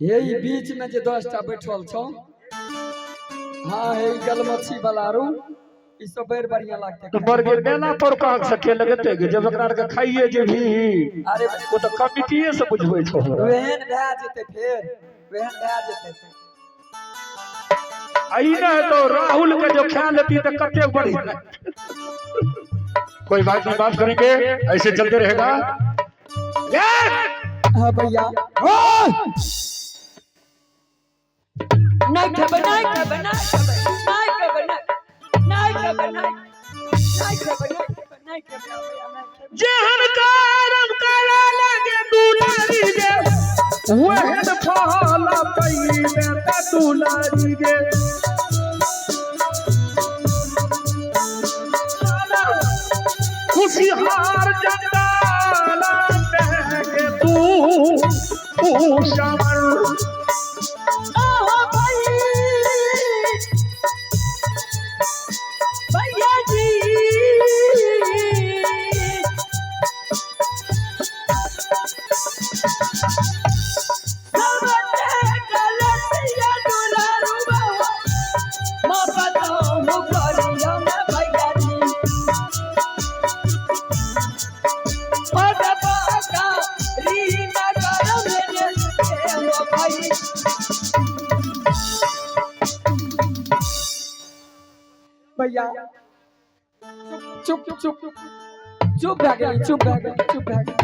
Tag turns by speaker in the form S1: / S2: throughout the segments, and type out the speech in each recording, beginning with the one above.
S1: हे ई बीच में जे 10 टा बैठल छौ। हाँ, हे ई गलमच्छी वाला रू, ई सब बड़ बढ़िया लागते।
S2: तो बड़ के मेला पर कहाँ सके लगते के जब एकरा के खाइए जे भी।
S1: अरे,
S2: ओ तऽ कमिटीए से बुझबै छौ हमरा।
S1: वेहन भए जेतै, फेर वेहन भए जेतै।
S2: आ ई नहि तो राहुल के जो खा लेती तो कते बढ़िया। कोई बात नहीं, बात करेंगे, ऐसे चलते रहेगा ये!
S1: हाँ भैया, नहीं खेबै, नहीं खेबै, नहीं खेबै, नहीं खेबै, नहीं खेबै, नहीं नहीं खेबै, नहीं खेबै, नहीं खेबै भैया, नहीं खेबै।
S2: जेहन करम करे लगे दुलारी गे, वहन फल पैबे त दुलारी गे। खुशिहार जंगल में के तू समर।
S1: आहो भाई, भैया जी। सबते गलतिया दुलारू बाबा, माँ बताऊं करिया मैं भैया जी। पद पाका रीना करम रे भाई। भैया, चुप चुप चुप चुप भए गेली, चुप भए गेली, चुप भए गेली।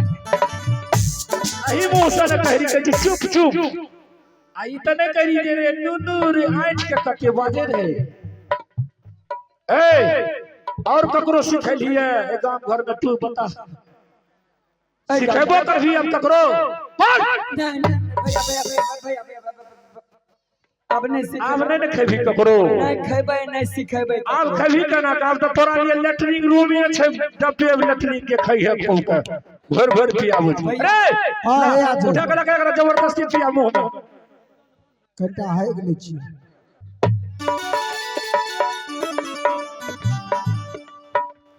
S2: अही मुँह से ने कहरी कहै छै चुप चुप, आ ई तऽ नहि कहरी जे रे नुनू रे, आँखि के कते बाजे रहे। ए, और ककरो सिखेलिए ए गाम घर में? तू बता, सिखेबो करभी अब ककरो? बोल।
S1: नहीं नहीं, भैया भैया भैया भैया भैया भैया, अब नहीं सिखेबै।
S2: आब नहि ने खेबही ककरो?
S1: नहीं खेबै, नहीं सिखेबै।
S2: आब खेबही केना? आब तऽ तोरा लिए लेटरिन रूम छै, डब्बे लेटरिन के खैहे, खूब के भरि भरि पियाबू छै। रे।
S3: हाँ, हे आजो।
S2: उठा के लगा एकरा जबरदस्ती पिया मुँह में।
S3: कनिटा हाइक लै छी।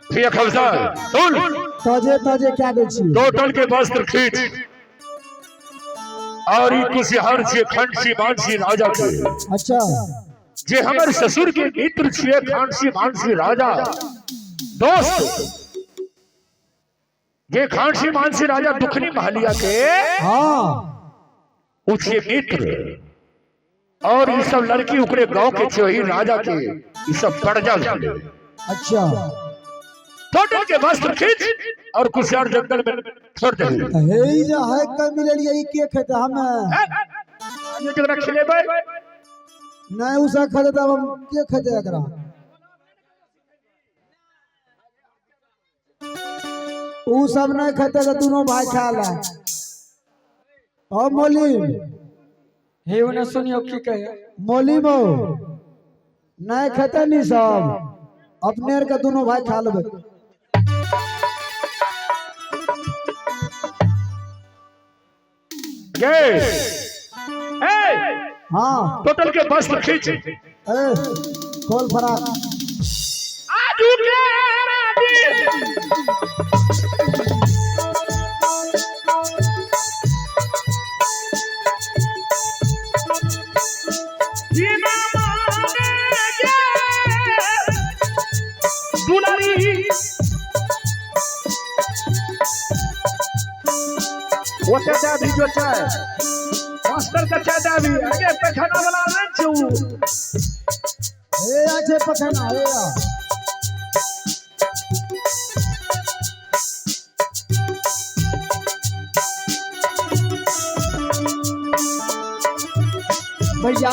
S2: ठीक खलसा, सुन।
S3: ताजे ताजे क्या दै छी?
S2: टोटल के वस्त्र खींच और ई कुशिहार छियै खंडसी मानसी राजा के। जे हमर ससुर के मित्र छियै खानसी मानसी राजा, दोस्त जे खानसी मानसी राजा दुखनी महलिया के उ छियै मित्र, और ई सब लड़की ओकरे गांव के छियै, वही राजा के ई सब प्रजा भेलै। टोटल के वस्त्र खींच और कुशियार जंगल में छोड़ दे।
S3: तऽ हे, ई जे हाइक के मिललियै, ई के खेतै? हमे?
S2: जकरा खिलेबै।
S3: नहि, उ सब खेतै तब हम के खेतै एकरा? उ सब नहि खेतै तऽ दुनू भाय खा ले। ओ मोलिम।
S1: हे, ओने सुनियो की कहे।
S3: मोलिम हो, नहि खेतै नी सब, अपने आर के दुनू भाय खा लेबै।
S2: गे, ए। टोटल के वस्त्र खींच।
S3: ए, खोल फराक।
S2: आजू के राजी। बिना माने गे दुलारी, ओते दे भी जो चाय, मास्टर के चाय दे भी। अगे पैखाना वाला नहीं छै उ।
S3: हे, आ छै पखना, हे आ।
S1: भैया।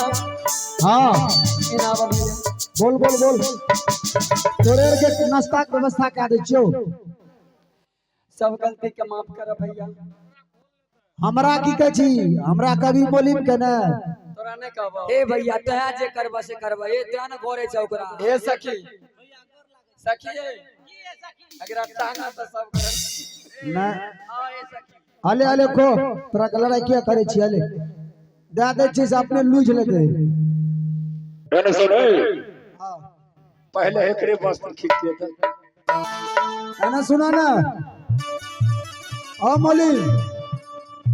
S1: एना आबऽ भैया।
S3: बोल बोल बोल, तोरे आर के नाश्ता के व्यवस्था कए दै छियौ।
S1: सब गलती के माफ कर भैया।
S3: हमरा की कहै छी? हमरा कभी बोलिम के ने।
S1: तोरा नहीं कहबो।
S4: ए भैया, तोहे जे करबा से करबा, ए तोहे ने घरे छौ ओकरा।
S1: हे सखी, सखी, अगर टांगा तो सब कर।
S3: नहि।
S4: हां, ए सखी।
S3: अले अले खो, तोरा के लड़ाई किया करै छी? अले दए दै छी से अपने लूझ लेतै।
S2: एने सुन, ए। पहले एकरे वस्त्र खींच के।
S3: एना सुना ना, ओ मोलिम।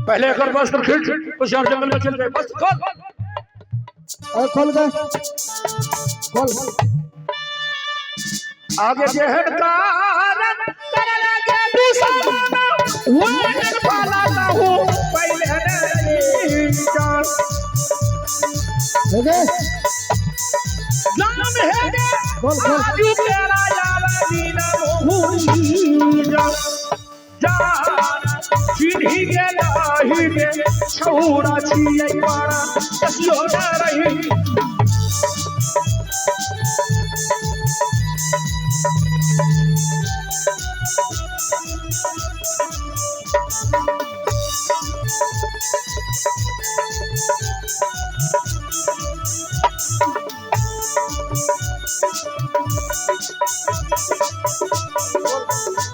S2: पहले एकर वस्त्र खींच, कुशियार जंगल में चल गए। वस्त्र खोल।
S3: अरे खोल गए, खोल।
S2: आगे जेहन कारण करे लगे दुश्मन, वहन पाला कहू पहले नहीं जान।
S3: देखे।
S2: जान है गे।
S3: खोल, खोल।
S2: आजू तेरा यार दीना मोहुनी जान। जान चिन्ही गेला ही गे छौड़ा छियै बड़ा कसियो न रही।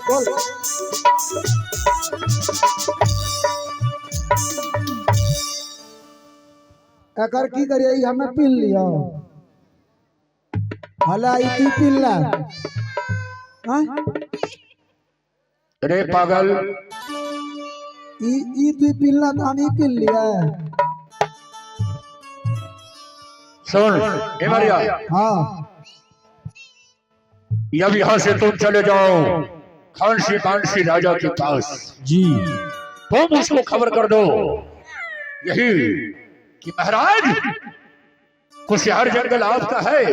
S3: खोल। एकर की करिए? ई हमें पीन लियो, हला ई तू पीन ला। हाँ?
S2: रे पागल।
S3: ई ई तू पीन ला तो हम ई पीन लिया।
S2: सुन हिमरिया।
S3: हाँ।
S2: अब यहाँ से तुम चले जाओ खांसी कांसी राजा के पास।
S3: जी।
S2: तुम उसको खबर कर दो यही कि महाराज, कुशियार जंगल आपका है।